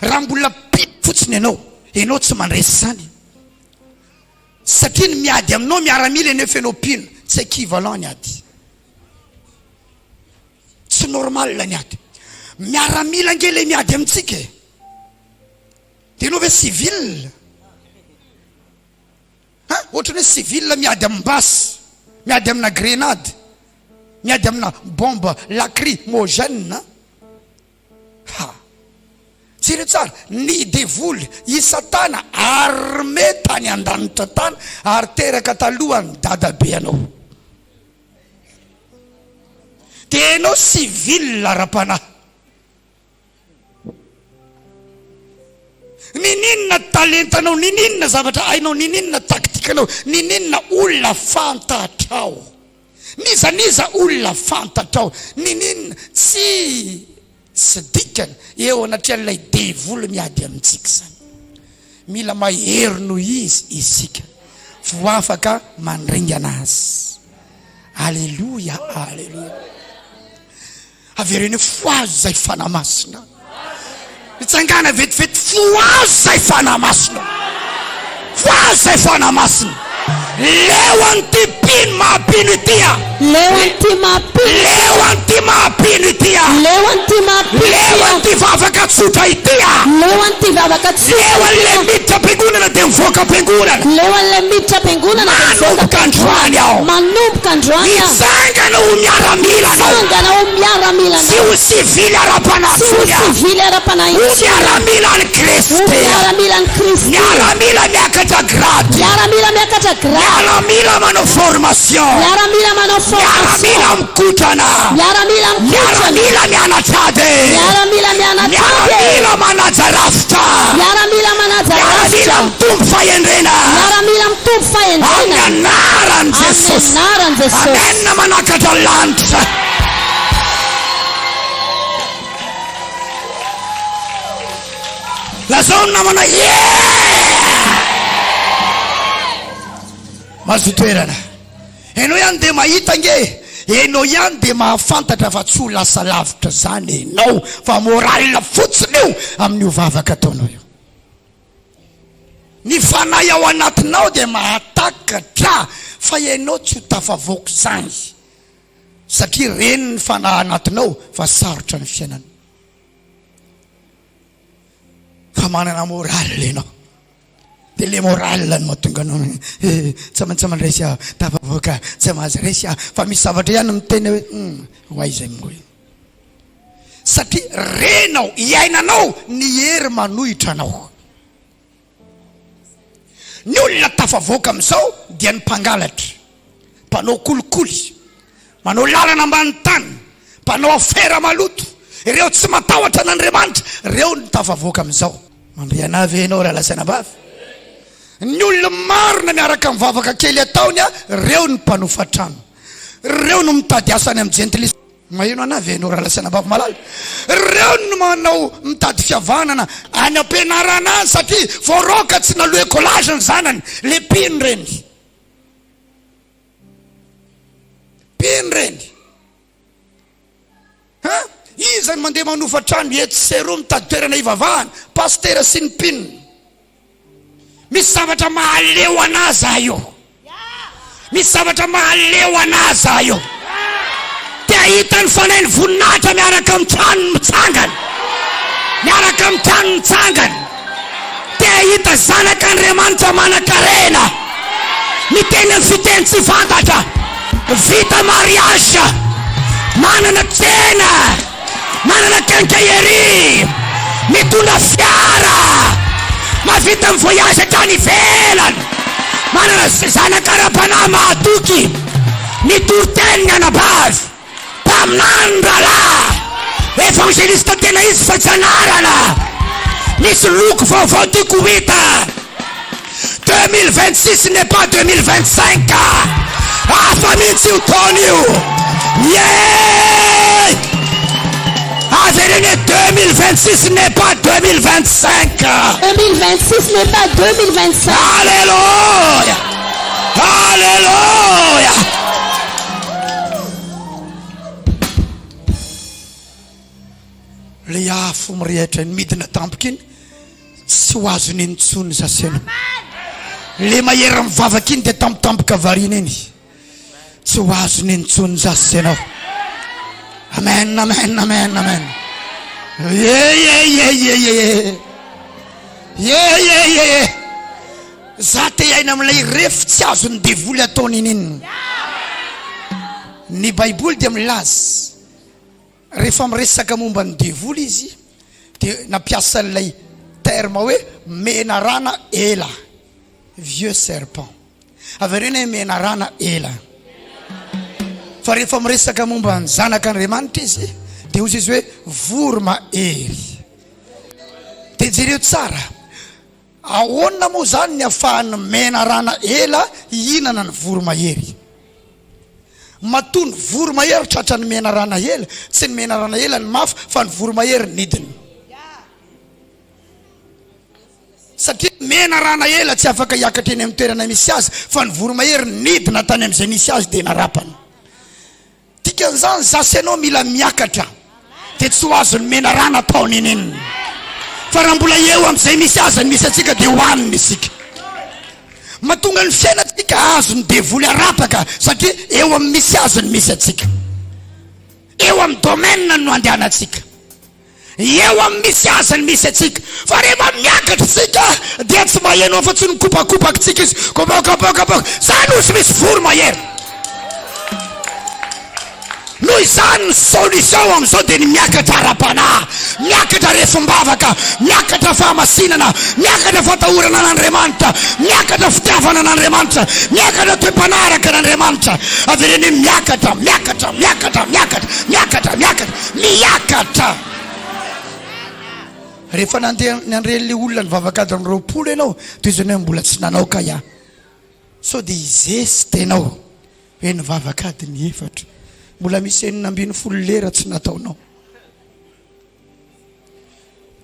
Raha mbola mpino fotsiny ianao, ianao tsy mandresy izany. Satria ny miady aminao miaramila nefa ianao mpino, tsy equivalent ny ady. Tsy normal ny ady. Miaramila ange ilay miady amintsika e. Dia ianao ve civil? Ha? Ohatran'ny hoe civil miady amin'ny basy, miady amina grenade, miady amina bombe lacrymogène. Ha! Jereo tsara, ny devoly, i satana armé tany an-danitra tany ary teraka talohan'ny dadabe anao. Dia ianao civil ara-panahy. Ninininona talentanao, ninininona zavatra hainao, ninininona taktikanao, ninininona olona fantatrao. N'iza n'iza olona fantatrao, ninininona tsy tsy dikany eo anatrehan'ilay devoly miady amintsika izany. Mila mahery noho izy isika vao afaka mandringana azy. Aleloia, aleloia. Avereno hoe fohazo izay Fanahy Masina. Mitsangàna vetivety, fohazo izay Fanahy Masina. Fohazo izay Fanahy Masina. Leo an'ity mpino maha-mpino ity aho. Leo an'ity maha-mpino ity Leo aho. an'ity maha-mpino ity aho. Leo an'ity maha-mpino Leo ity aho. an'ity vavaka tsotra ity aho. Leo an'ity vavaka tsotra Leo ity an'ilay aho. miditra am-piangonana dia mivoaka am-piangonana. Leo an'ilay miditra am-piangonana dia mivoaka Manomboka androany aho. Manomboka androany aho. Hitsangana ho miaramilanao. Hitsangana ho miaramilanao. Tsy ho sivily ara-panahy Tsy ho intsony aho. sivily ara-panahy Ho intsony aho. miaramilan'i Ho Kristy aho. miaramilan'i Kristy. Miaramila miakatra grady. Miaramila miakatra grady. Miaramila manao formation. Miaramila manao formation. Miaramila mikotrana. Miaramila mikotrana. Miaramila mianatra ady. Miaramila mianatra ady. Miaramila manaja rafitra. Miaramila manaja rafitra. Miaramila mitombo fahendrena. Miaramila mitombo fahendrena. Amin'ny anaran'i Jesosy. Amin'ny anaran'i Jesosy. Amen manakatra lanitra. Lazao ny namana yeah! Mazoa toerana. Enao ihany dia mahita ange, enao ihany dia mahafantatra fa tsy ho lasa lavitra zany enao fa moral fotsiny io amin'io vavaka ataonao io. Ny fanahy ao anatinao dia mahatakatra fa enao tsy ho tafavoaka izany satria ren'ny fanahy anatinao fa sarotra ny fiainana. Fa manana moral enao. Dia le moral no mahatonga anao hoe tsy maintsy mandresy aho, tafavoaka, tsy mahazo resy aho. Fa misy zavatra ihany miteny hoe hum, ho aiza moa io. Satria renao, iainanao ny hery manohitra anao. Ny olona tafavoaka amin'izao dia ny mpangalatra, mpanao kolikoly, manao lalana ambany tany, mpanao afera maloto, ireo tsy matahotra an'Andriamanitra, ireo no tafavoaka amin'izao. Mandre anah ve ianao rahalahy sy anabavy? Ny olona marina miaraka amin'ny vavaka kely ataony, ireo no mpanofa trano, ireo no mitady asa any amin'ny jentilisa. Maheno anah ve ianao rahalahy sy anabavy malala? Ireo no manao mitady fihavanana any am-pianarana any satria voaroaka tsy naloa écolage ny zanany, le mpino ireny. Mpino ireny. Ha? Iza no mandeha manofa trano etsy sy eroa mitady toerana hivavahana? Pasitera sy ny mpino. Misy zavatra mahaleo anah za io. Misy zavatra mahaleo anah za io. Te hahita ny fanahy ny voninahitra miaraka amin'ny tranony mitsangana. Miaraka amin'ny tranony mitsangana. Te hahita zanak'Andriamanitra manan-karena. Miteny amin'ny fiteny tsy fantatra. Vita mariage. Manana tsena. Manana quincaillerie, mitondra fiara, mahavita mi-voyage hatrany ivelany, manana zanaka ara-panahy mahatoky, mitory teny ny anabavy, mpaminany ny rahalahy, evangeliste tena izy fa tsy anarana. Misy loko vaovao tiako ho hita. 2026 n'est pas 2025 hafa mihitsy io taona io yeah avereno hoe 2026 n'est pas 2025 2026 n'est pas 2025 alléluia alléluia Ilay afo mirehitra iny midina tampoka iny tsy ho azony intsony zasena. Ilay mahery mivavaka iny dia tampotampoka variana iny tsy ho azony intsony zasy ianao. Amen, amen, amen, amen. Ye ye ye ye ye ye. Ye ye ye ye. Za te hiaina amin'ilay refy tsy azon'ny devoly atao ninininona. Ny baiboly dia milaza Rehefa miresaka momba ny devoly izy dia nampiasa an'ilay terme hoe menarana ela, vieux serpent. Avereno hoe menarana ela. Fa rehefa miresaka momba ny zanak'Andriamanitra izy dia hozy izy hoe voromahery. Dia jereo tsara, ahoana moa izany ny ahafahan'ny menarana ela hihinana ny voromahery? Matoa ny voromahery tratran'ny menarana ela, tsy ny menarana ela no mafy fa ny voromahery nidina. Satria ny menarana ela tsy afaka hiakatra eny amin'ny toerana misy azy fa ny voromahery nidina tany amin'izay nisy azy dia narapany. Dikan'izany za sy ianao mila miakatra dia tsy ho azon'ny menarana atao n'inon'inona. Fa raha mbola eo amin'izay misy azy ny misy antsika dia hohaniny isika. Mahatonga ny fiainantsika azon'ny devoly arapaka satria eo amin'ny misy azy ny misy antsika. Eo amin'ny domaine no andehanantsika. Eo amin'ny misy azy ny misy antsika. Fa rehefa miakatra isika dia tsy maheno afa-tsy ny kopakopakitsika izy. Kopakopakopaka. Zany ozy misy voromahery. Noho izany ny solution amin'izao dia ny miakatra ara-panahy, miakatra refim-bavaka, miakatra fahamasinana, miakatra fatahorana an'Andriamanitra, miakatra fitiavana an'Andriamanitra, miakatra toe-panahy araka an'Andriamanitra. Avereno hoe miakatra, miakatra, miakatra, miakatra, miakatra, miakatra, miakatra. Rehefa nandeha nandre ilay olona nivavaka adiny 20 ianao dia izany hoe mbola tsy nanao kay aho. Sao dia hizesta ianao. Hoe nivavaka adiny efatra. Mbola misy 16 lera tsy nataonao.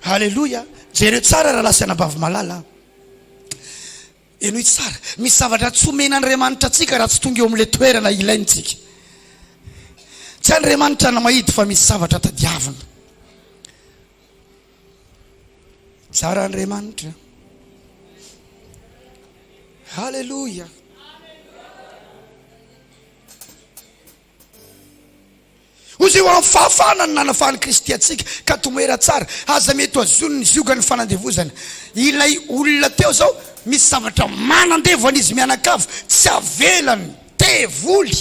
Haleloia. Jereo tsara rahalahy sy anabavy malala. Henoy tsara. Misy zavatra tsy omen'Andriamanitra antsika raha tsy tonga eo amin'ilay toerana ilaintsika. Tsy Andriamanitra no mahidy fa misy zavatra tadiavina. Tsara Andriamanitra. Haleloia. Hoy eo amin'ny fahafahana no nanafahan'i Kristy antsika, ka tomoera tsara, aza mety ho azonin'ny ziogan'ny fanandevozana. Ilay olona teo izao, misy zavatra manandevo an'izy mianakavy, tsy avelan'ny devoly.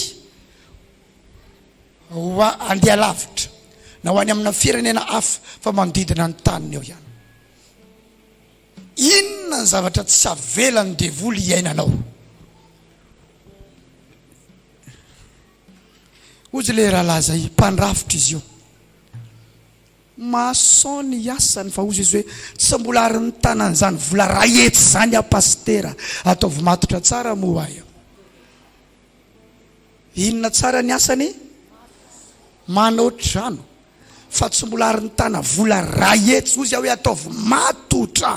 Ho handeha lavitra na ho any amina firenena hafa fa manodidina ny taniny eo ihany. Inona ny zavatra tsy avelan'ny devoly hiainanao? Hozy ilay rahalahy izay mpandrafitra izy io. Maçon ny asany fa hozy izy hoe tsy mbola ary nitana an'izany vola ray hetsy izany aho pasitera. Ataovy matotra tsara moa aho. Inona tsara ny asany? Manao trano. Fa tsy mbola ary nitana vola ray hetsy. Hozy aho hoe ataovy matotra.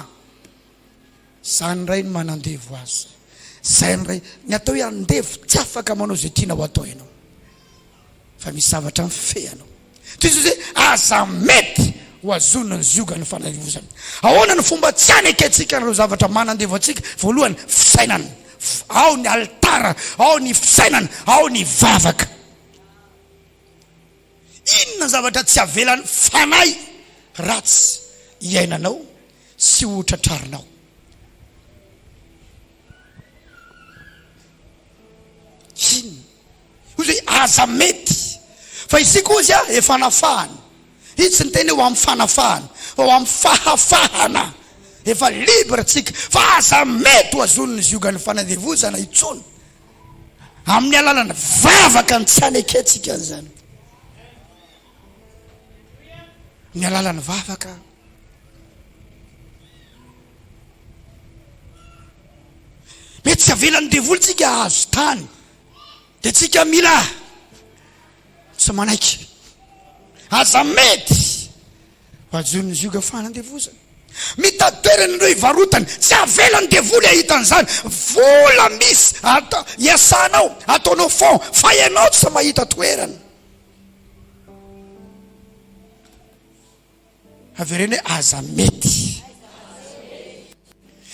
Zany indray no manandevo azy. Zay indray. Ny atao hoe andevo tsy afaka manao izay tianao atao ianao. Fa misy zavatra mifehy anao. Toy izay hoe aza mety ho azonina ny ziogan'ny fanandevozana. Ahoana ny fomba tsy hanekentsika an'ireo zavatra manandevo antsika? Voalohany, fisainana. Ao ny alitara, ao ny fisainana, ao ny vavaka. Inona ny zavatra tsy avelan'ny fanahy ratsy iainanao sy ho tratrarinao? Inona? Hoy izy hoe aza mety. Fa isika hozy a, efa nafahana. Izy tsy niteny hoe ho amin'ny fanafahana, fa ho amin'ny fahafahana. Efa libre tsika. Fa aza mety ho azonin'ny ziogan'ny fanandevozana intsony. Amin'ny alalan'ny vavaka ny tsy hanekentsika an'izany. Ny alalan'ny vavaka. Mety tsy avelan'ny devoly tsika hahazo tany. Dia tsika mila tsy manaiky. Aza mety ho ajonin'ny zioga fanandevozana. Mitady toerana ireo hivarotany. Tsy avelan'ny devoly hahita an'izany. Vola misy atao iasanao, ataonao fond, fa ianao tsy mahita toerana. Avereno hoe aza mety.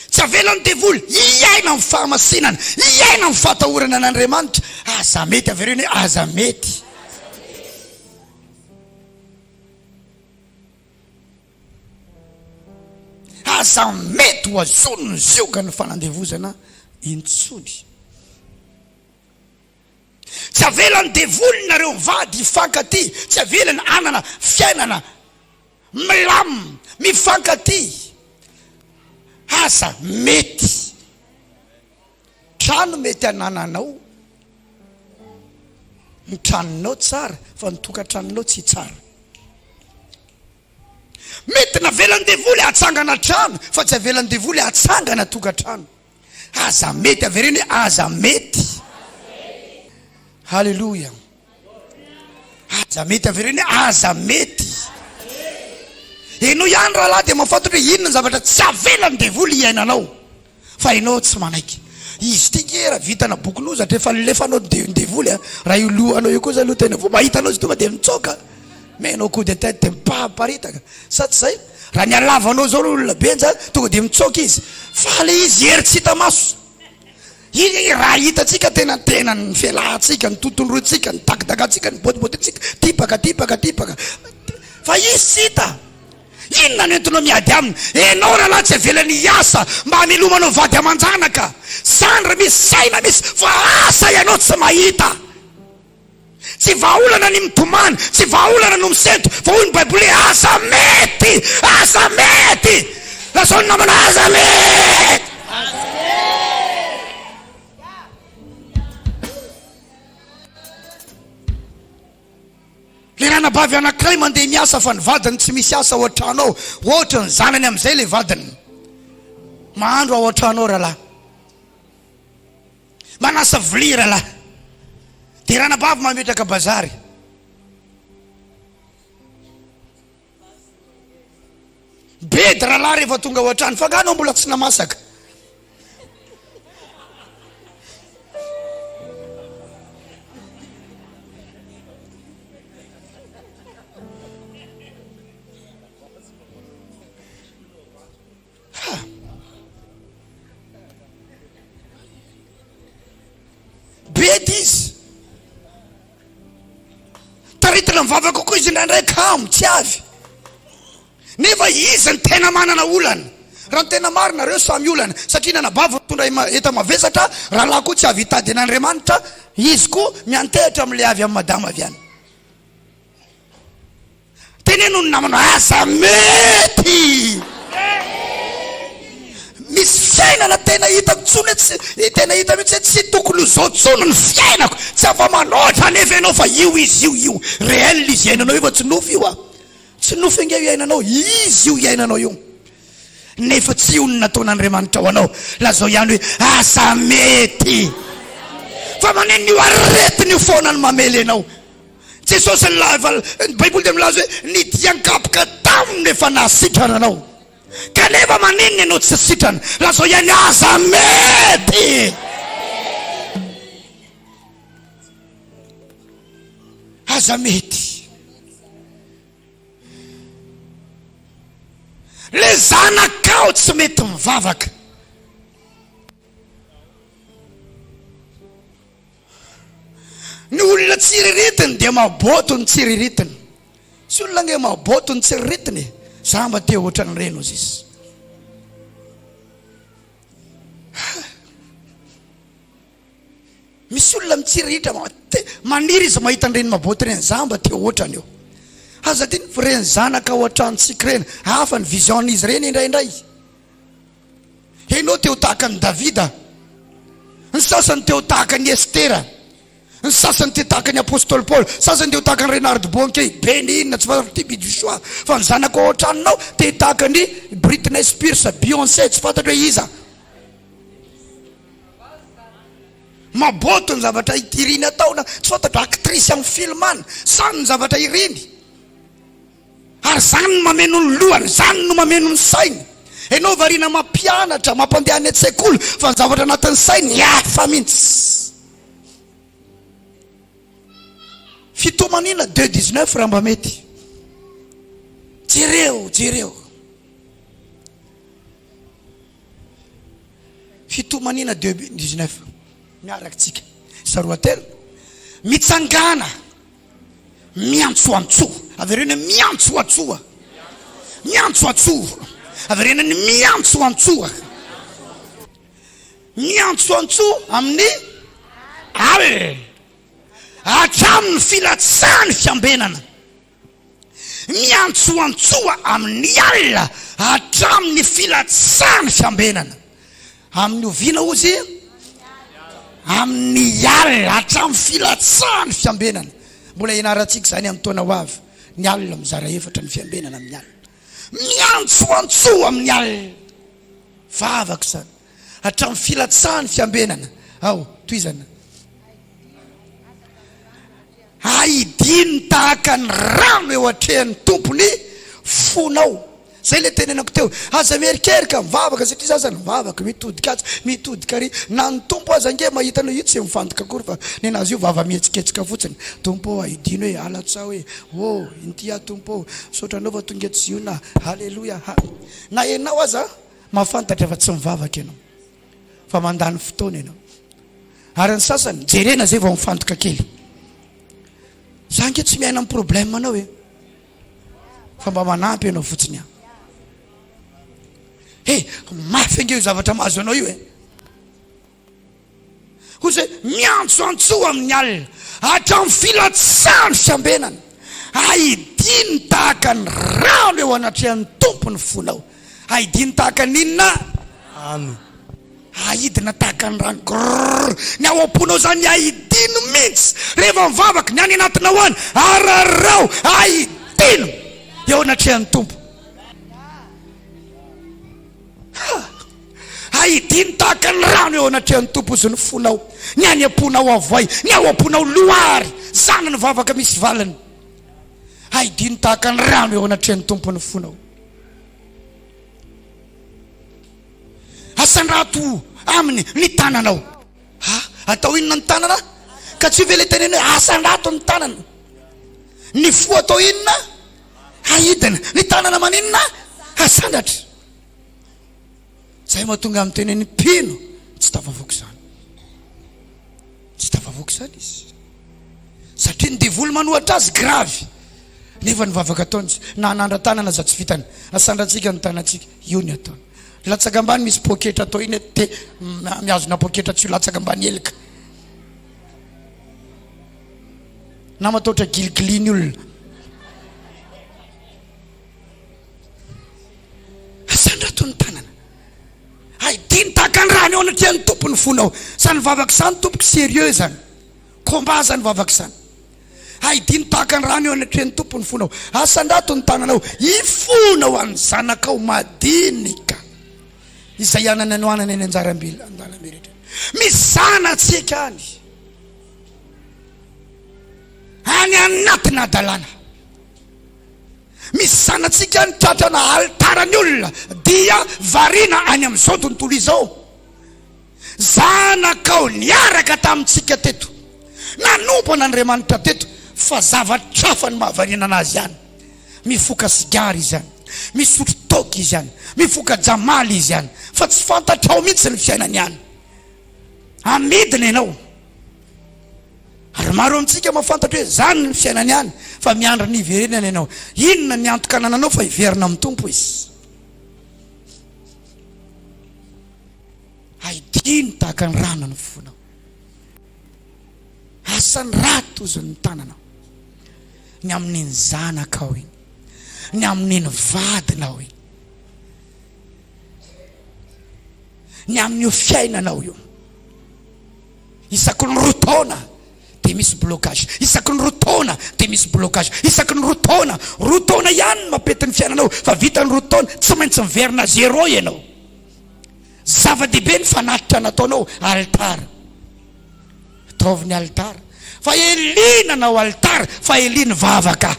Tsy avelan'ny devoly hiaina amin'ny fahamasinana, hiaina amin'ny fahatahorana an'Andriamanitra. Aza mety, avereno hoe aza mety. Aza mety ho azon'ny ziogan'ny fanandevozana intsony. Tsy avelan'ny devoly nareo mivady hifankatia, tsy avelany hanana fiainana milamina, mifankatia. Aza mety. Trano mety anananao, ny tranonao tsara fa ny tokantranonao tsy tsara. Mety navelan'ny devoly hatsangana trano fa tsy avelan'ny devoly hatsangana tokantrano. Aza mety, avereno hoe aza mety. Haleloia. Aza mety, avereno hoe aza mety. Ianao ihany rahalahy dia mahafantatra hoe inona ny zavatra tsy avelan'ny devoly hiainanao. Fa ianao tsy manaiky. Izy ity nge raha vitana bokin'ozatra efa alefanao ny devoly a. Raha io lohanao io kosa aloha tena vao mahita anao izy tonga dia mitsoaka. Omenao coup de tête dia miparitaka. Sa tsy zay? Raha ny halavanao zao no olona benja tonga dia mitsoaka izy. Fa le izy hery tsy hita maso. Iny raha hitantsika tena tena ny fialahantsika, ny tontondrointsika, ny dagidagantsika, ny bôtibôtintsika, dipaka dipaka dipaka. Fa izy tsy hita. Inona no entinao miady aminy? Enao rahalahy tsy avelany hiasa mba hamelomanao vady aman-janaka. Zandry misy saina misy fa asa ianao tsy mahita. Tsy vahaolana ny mitomany, tsy vahaolana no misento, fa hoy ny Baiboly hoe aza mety, aza mety. Lazao ny namana aza mety. Le ranabavy anankiray mandeha miasa fa ny vadiny tsy misy asa ao an-trano ao, ohatra ny zanany amin'izay le vadiny. Mahandro ao an-trano ao rahalahy. Manasa vilia rahalahy. Dia ranabavy mametraka bazary. Bedy rahalahy rehefa tonga ao an-trano, fa angaha anao mbola tsy namasaka? Ha! Bedy izy. Taritina mivavaka koa izy indraindray kamo, tsy avy. Nefa izy ny tena manana olana. Raha ny tena marina, reo samy olana. Satria ny anabavy mitondra enta-mavesatra, rahalahy koa tsy avy hitady an'Andriamanitra, izy koa miantehitra amin'ilay avy amin'i madama avy any. Teneno ny namanao, aza mety! Misy fiainana tena hitako tsony hoe tsy, tena hita mihitsy hoe tsy tokony ho zao tsony ny fiainako, tsy afa-manoatra anefa ianao fa io izy io, io réel izy iainanao io fa tsy nofy io a! Tsy nofy ange io iainanao, izy io iainanao io. Nefa tsy io no nataon'Andriamanitra ho anao. Lazao ihany hoe, aza mety! Fa maninona io aretina io foana no mamely anao? Jesosy nilaza, ny Baiboly dia milaza hoe ny dian-kapoka taminy no efa nahasitrana anao. Kanefa maninona ianao tsy sitrana? Lazao ihany aza mety. Aza mety. Le zanakao tsy mety mivavaka. Ny olona tsiriritiny dia maboto ny tsiriritiny. Tsy olona ange maboto ny tsiriritiny e. Za mba te ohatran'ireny ozy izy. Misy olona mitsiriritra, maniry izy mahita an'ireny maboto ireny. Za mba te ohatrany io. Aza adino fa ireny zanaka ao an-tranontsika ireny, hafa ny vision-n'izy ireny indraindray. Ianao te ho tahaka an'i Davida, ny sasany te ho tahaka an'i Estera, ny sasany te tahaka ny Apostoly Paoly, sasany te ho tahaka an'i Reinhard Bonnke, Benny Hinn, tsy fantatro TB Joshua, fa ny zanako ao an-tranonao te tahaka an'i Britney Spears, Beyoncé, tsy fantatro hoe iza. Maboto ny zavatra iriny atao na tsy fantatro actrice amin'ny film any, zany ny zavatra iriny. Ary izany no mameno ny lohany, izany no mameno ny sainy. Ianao variana mampianatra, mampandeha any an-tsekoly, fa ny zavatra anatin'ny sainy hafa mihitsy. Fitomaniana deux dix-neuf raha mba mety. Jereo, jereo. Fitomaniana 2019 miaraka tsika. Saroatelo. Mitsangàna. Miantsoantsoa. Avereno hoe miantsoantsoa. Miantsoantsoa. Avereno ny miantsoantsoa. Miantsoantsoa amin'ny alina. Hatramin'ny filatsahan'ny fiambenana. Miantsoantsoa amin'ny alina hatramin'ny filatsahan'ny fiambenana. Amin'ny oviana hozy? Amin'ny alina hatramin'ny filatsahan'ny fiambenana. Mbola hianarantsika izany amin'ny taona ho avy. Ny alina mizara efatra ny fiambenana amin'ny alina. Miantsoantsoa amin'ny alina. Vavaka izany. Hatramin'ny filatsahan'ny fiambenana. Ao, tohizana. Aidino tahaka ny rano eo atrehan'ny Tompo ny fonao. Zay le tenenako teo. Aza mierikerika mivavaka satria za zany mivavaka, mitodika atsy, mitodika ary. Na ny Tompo aza ange mahita anao io tsy mifantoka akory fa nenazy io vava mihetsiketsika fotsiny. Tompo ô, aidino e, alatsao e. Ô, inty aho Tompo ô. Misaotra anao fa tonga eto Ziona. Haleloia. Ha. Na enao aza mahafantatra fa tsy mivavaka ianao. Fa mandany fotoana ianao. Ary ny sasany jerena zay vao mifantoka kely. Za ange tsy miaina amin'ny problème anao e. Fa mba manampy ianao fotsiny aho. He, mafy ange io zavatra mahazo anao io e. Hoy zay, miantsoantsoa amin'ny alina, hatramin'ny filatsahan'ny fiambenana, aidino tahaka ny rano eo anatrehan'ny Tompo ny fonao. Aidino tahaka ny inona? Rano. Aidina tahaka ny rano. Grrr. Ny ao am-ponao zany aidino mihitsy. Rehefa mivavaka, ny any anatinao any, ararao, aidino eo anatrehan'ny Tompo. Ha! Aidino tahaka ny rano eo anatrehan'ny Tompo izy ny fonao, ny any am-ponao avoay, ny ao am-ponao loary. Zany ny vavaka misy valiny. Aidino tahaka ny rano eo anatrehan'ny Tompo ny fonao. Asandrato aminy ny tananao. Ha, atao inona ny tanana? Ka tsy io ve le teneny hoe asandrato ny tanana? Ny fo atao inona? Aidina. Ny tanana maninona? Asandratra. Zay mahatonga amin'ny teneny mpino tsy tafavoaka izany. Tsy tafavoaka izany izy. Satria ny devoly manohatra azy gravy. Nefa ny vavaka ataony na hanandra-tanana aza tsy vitany. Asandrantsika ny tanantsika. Io ny ataony. Latsaka ambany misy poketra atao iny de mihazona poketra tsy ho latsaka ambany helika. Na mataotra giligiliny olona. Asandrato ny tanana. Aidino tahaka ny rano eo anatrehan'ny Tompo ny fonao. Zany vavaka izany tompoko sérieux zany. Combat zany vavaka izany. Aidino tahaka ny rano eo anatrehan'ny Tompo ny fonao. Asandrato ny tananao. Hifona ho an'ny zanakao madinika. Izay anana anoanana eny anjarambe andalambe rehetra. Misy zanatsika any. Any anatina hadalana. Misy zanatsika any tratrana alitaran'ny olona dia variana any amin'izao tontolo izao. Zanakao niaraka tamintsika teto, nanompo an'Andriamanitra teto, fa zavatra hafa no mahavariana anazy any. Mifoka sigara izy any, misotro toaka izy any, mifoka jamaly izy any, fa tsy fantatrao mihitsy ny fiainany any. Amidina ianao. Ary maro amintsika mahafantatra hoe zany ny fiainany any, fa miandry ny hiverenany ianao. Inona ny antoka anananao fa hiverina amin'ny Tompo izy? Aidino tahaka ny rano ny fonao. Asan'ny raty ozon'ny tananao. Ny amin'iny zanakao iny. Ny amin'iny vadinao iny. Ny amin'io fiainanao io. Isaky ny roa taona dia misy blocage. Isaky ny roa taona dia misy blocage. Isaky ny roa taona. Roa taona ihany no mampety ny fiainanao fa vita ny roa taona tsy maintsy miverina zéro ianao. Zava-dehibe ny fanatitra nataonao alitara. Ataovy ny alitara. Fa Elia nanao alitara, fa Elia nivavaka.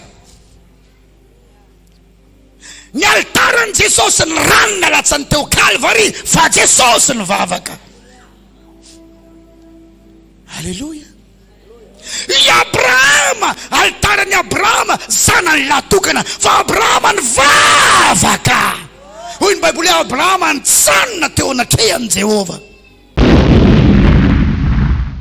Ny alitaran'i Jesosy, ny rano nalatsany teo Kalvary, fa Jesosy nivavaka. Aleloia. I Abrahama, alitaran'i Abrahama, zanany lahy tokana, fa Abrahama nivavaka. Hoy ny Baiboly hoe Abrahama nijanona teo anatrehan'i Jehovah.